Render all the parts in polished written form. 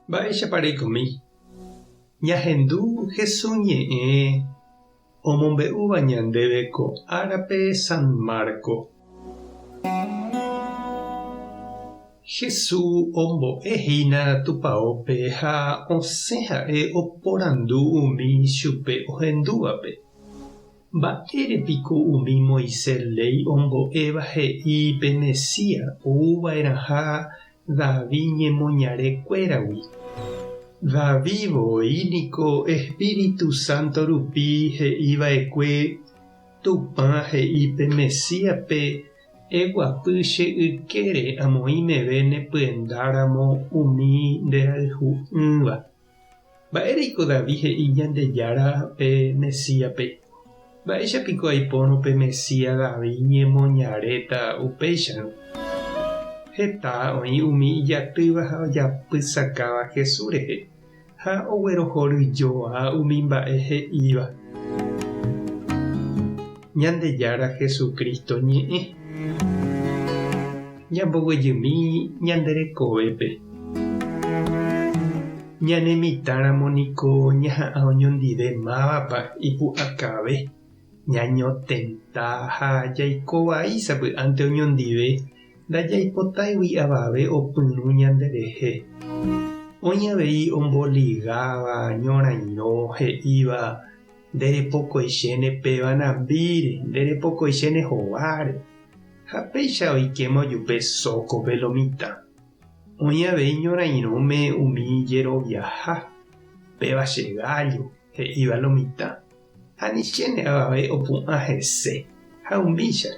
Mba'éichapa reikomi? Ñahendu Hesu ñe'ẽ omombe'úva ñandéve ko árape San Marco. Hesu ombo'e hína tupaópe ha osẽ ha'e oporandu umi chupe ohendúvape. Mba'ére piko umi Moisés léi ombo'éva he'i pe Mesías ou va'erãha David ñemoñare kuéragui? David voi niko Espíritu Santo rupi he'i va'ekue, Tupã he'i pe Mesíaspe, Eguapy che ykére amoĩ meve ne pyenda ramo umi nderayhu'ỹva. Mba'éreiko David he'i Ñandejára pe Mesíaspe? Mba'éicha piko aipórõ pe Mesías David ñemoñaréta upéicharõ? Heta oĩ umi ijatýva ha ojapysakáva Jesús rehe ha oguerohoryjoa umi mba'e he'íva. Ñandejára Jesucristo ñe'ẽ. Ñamboguejymi ñande rekovépe. Ñane mitãramo niko ñaha'ã oñondive mávapa ipu'akave, ñañotenta ha jaiko vai sapy'ánte oñondive ndajaipotáigui avave opyrũ ñanderehe. Oĩ avei omboligáva ñorairõ he'íva nderepokoichéne péva nambíre, nderepokoichéne hováre. Ha péicha oikéma ojupe sókope lo mitã. Oĩ avei ñorairõme umi jeroviaha, péva che gállo, he'íva lo mitã, ha ni chéne avave opu'ã hese, ha umícha.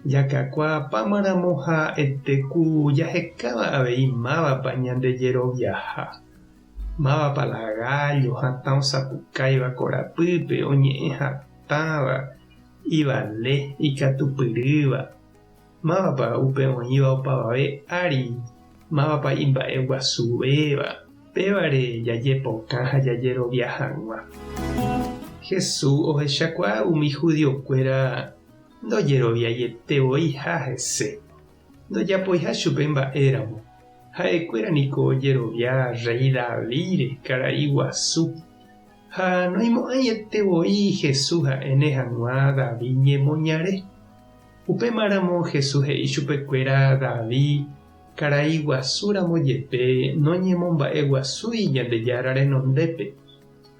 Jakakuaapámaramo ha'ete ku jahekáva avei mávapa ñande jeroviaha, mávapa la gállo hatã osapukáiva korapýpe oñe'ẽ hatãva, ivale, ikatupyrýva. Mávapa upe oĩva opavave ári? Mávapa imba'eguasuvéva? Pévare jajepokã ha jajerovia hag̃ua. Jesús ohechakuaa umi judiokuéra ndojeroviaiete voiha hese, ndojapoiha chupe mba'éramo. Ha'ekuéra niko ojerovia rréi Davídre, karai guasu. Ha noimo'ãiete voi Jesús ha'éne hag̃ua David ñemoñare. Upémaramo Jesús he'i chupekuéra David karai guasu ramo jepe noñemomba'eguasúi Ñandejára renondépe,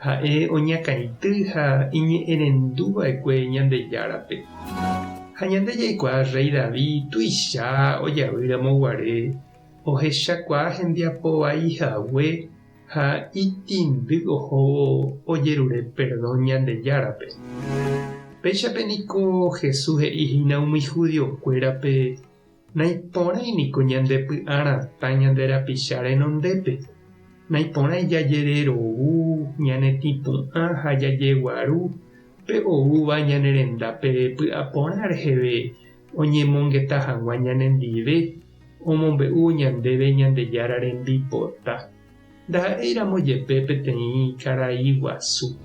ha'e oñakãity ha iñe'ẽrendu va'ekue Ñandejárape. Ha ñande jaikuaa rréi David tuicha ojavy ramo guare ohechakuaa hembiapo vai hague ha itĩndy ohóvo ojerure perdón Ñandejárape. Péichape niko Jesús he'i hína umi judiokuérape, Naiporãi niko ñande py'a ratã ñande rapicha renondépe, naiporãi jajererovu, ñane tĩpu'ã ha jajeguaru pe oúva ñane rendápe py'aporã reheve oñemongeta hag̃ua ñanendive, omombe'u ñandéve Ñandejára rembipota, ndaha'éiramo jepe peteĩ karai guasu.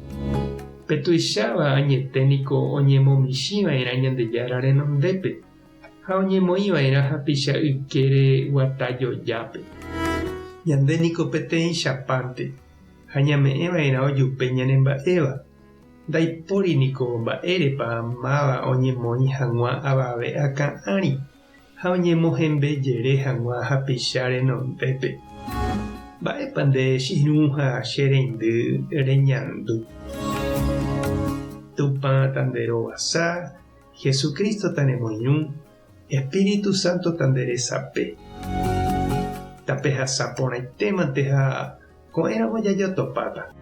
Pe tuicháva añete niko oñemomichĩva'erã Ñandejára renondépe ha oñemoĩva'erã hapicha ykére guata jojápe. Ñande niko peteĩchapánte ha ñame'ẽva'erã ojupe ñanemba'éva. Ndaipóri niko mba'érepa máva oñemoĩ hag̃ua avave akã ári ha oñemohembe jere hag̃ua hapicha renondépe. Mba'épa nde che irũ ha che reindy reñandu? Tupã tanderovasa, Jesucristo tanemoirũ, Espíritu Santo tanderesape. Tapehasa porãitémante ha ko'ẽramo jajotopáta.